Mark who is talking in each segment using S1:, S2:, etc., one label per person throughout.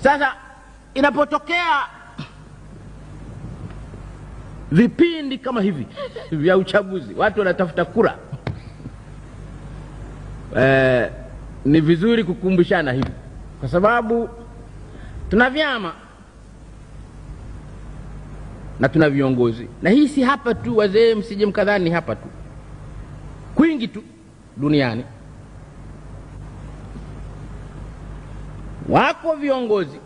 S1: Sasa inapotokea vipindi kama hivi vya uchaguzi, watu wanatafuta kura, ni vizuri kukumbushana hivi, kwa sababu tuna vyama na tuna viongozi. Na hii si hapa tu, wazee msije mkadhani hapa tu, kwingi tu duniani wako viongozi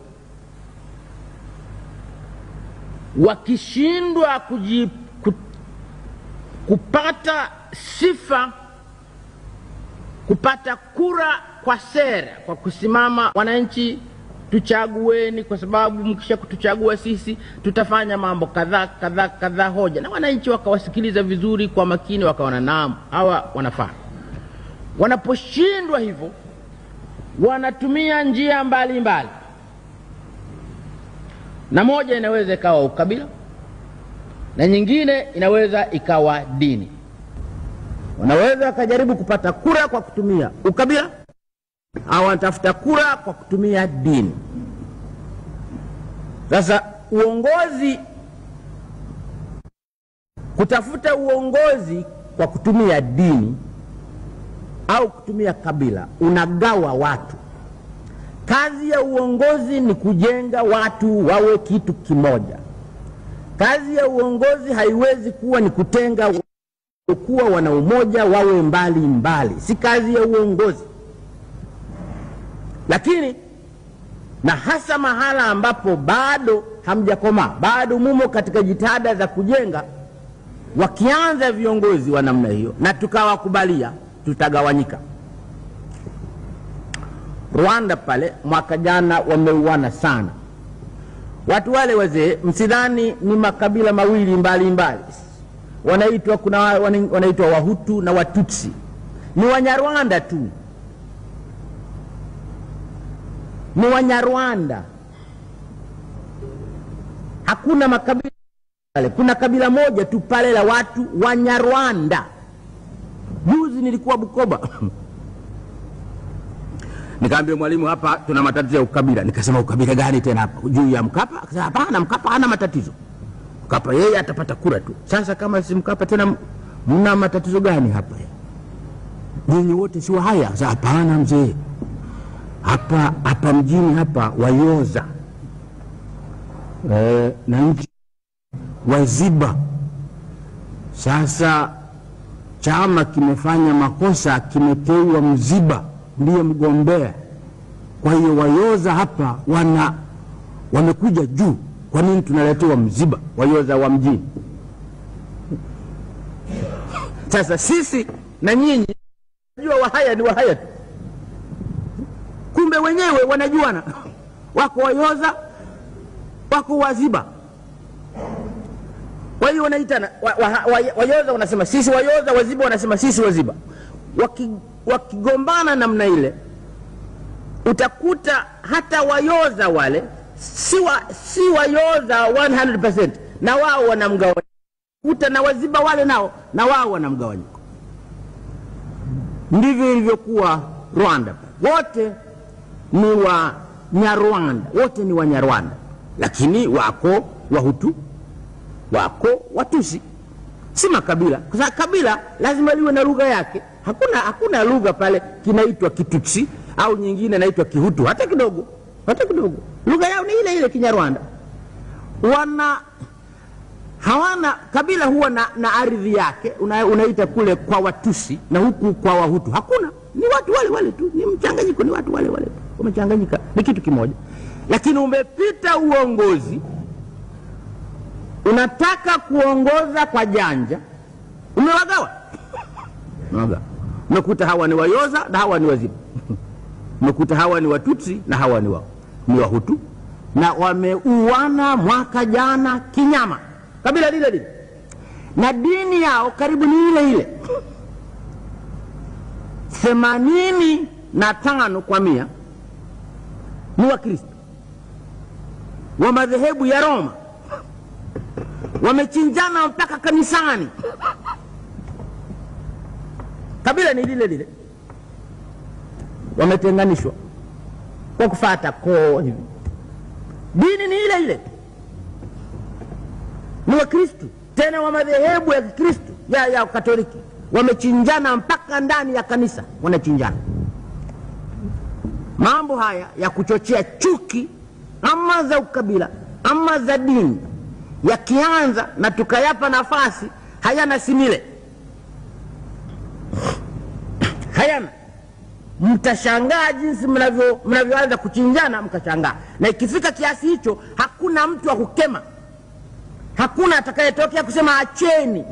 S1: wakishindwa kupata sifa, kupata kura kwa sera, kwa kusimama wananchi tuchagueni, kwa sababu mkisha kutuchagua sisi tutafanya mambo kadhaa kadhaa kadhaa, hoja, na wananchi wakawasikiliza vizuri kwa makini, wakaona naam, hawa wanafaa. Wanaposhindwa hivyo, wanatumia njia mbalimbali, na moja inaweza ikawa ukabila na nyingine inaweza ikawa dini. Wanaweza wakajaribu kupata kura kwa kutumia ukabila au wanatafuta kura kwa kutumia dini. Sasa uongozi, kutafuta uongozi kwa kutumia dini au kutumia kabila, unagawa watu. Kazi ya uongozi ni kujenga watu wawe kitu kimoja. Kazi ya uongozi haiwezi kuwa ni kutenga kuwa wana umoja wawe mbali mbali. Si kazi ya uongozi. Lakini na hasa mahala ambapo bado hamjakomaa, bado mumo katika jitihada za kujenga, wakianza viongozi wa namna hiyo na tukawakubalia, tutagawanyika. Rwanda pale mwaka jana wameuana sana. Watu wale wazee, msidhani ni makabila mawili mbali mbali. Wanaitwa, kuna wanaitwa Wahutu na Watutsi. Ni Wanyarwanda tu. Ni Wanyarwanda. Hakuna makabila pale. Kuna kabila moja tu pale la watu Wanyarwanda. Juzi nilikuwa Bukoba. Nikaambia mwalimu, hapa tuna matatizo ya ukabila. Nikasema ukabila gani tena hapa? Juu ya Mkapa? Akasema hapana, Mkapa hana matatizo. Mkapa yeye atapata kura tu. Sasa kama si Mkapa tena mna matatizo gani hapa? Nyinyi wote si Wahaya? Akasema hapana mzee. Hapa mjini hapa Wayoza. Na nchi Waziba. Sasa chama kimefanya makosa, kimeteua Mziba ndiye mgombea. Kwa hiyo Wayoza hapa wamekuja juu. Kwa nini tunaletewa Mziba, Wayoza wa mjini? Sasa sisi na nyinyi najua Wahaya ni Wahaya tu. Kumbe wenyewe wanajuana. Wako Wayoza, wako Waziba. Kwa hiyo wanaitana Wayoza wanasema sisi Wayoza, Waziba wanasema sisi Waziba. Wakigombana namna ile, utakuta hata Wayoza wale si Wayoza 100%, na wao wanamgawanyiko. Kuta na Waziba wale nao na wao wanamgawanyiko. Ndivyo ilivyokuwa Rwanda. Wote ni wa Nyarwanda, wote ni wa Nyarwanda, lakini wako Wahutu, wako Watusi. Si makabila, kwa sababu kabila lazima liwe na lugha yake. Hakuna lugha pale kinaitwa Kitutsi au nyingine inaitwa Kihutu, hata kidogo, hata kidogo. Lugha yao ni ile ile Kinyarwanda. Hawana kabila huwa na ardhi yake, unaita kule kwa Watusi na huku kwa Wahutu. Hakuna, ni watu wale wale tu, ni mchanganyiko, ni watu wale wale tu. Wamechanganyika, ni kitu kimoja. Lakini umepita uongozi, unataka kuongoza kwa janja, umewagawa. Umekuta hawa ni Wayoza na hawa ni Waziba. Umekuta hawa ni Watutsi na hawa ni Wahutu. Na wameuana mwaka jana kinyama. Kabila lile lile. Na dini yao karibu ni ile ile. 85% ni Wakristo wa madhehebu ya Roma. Wamechinjana mpaka kanisani. Kabila ni lile lile. Wametenganishwa kwa kufuata koo hivi. Dini ni ile ile, ni Wakristu tena wa madhehebu ya Kikristu ya Katoliki, wamechinjana mpaka ndani ya kanisa wanachinjana. Mambo haya ya kuchochea chuki ama za ukabila ama za dini yakianza na tukayapa nafasi, hayana simile, hayana. Mtashangaa jinsi mnavyoanza kuchinjana, mkashangaa. Na ikifika kiasi hicho, hakuna mtu wa kukema, hakuna atakayetokea kusema acheni.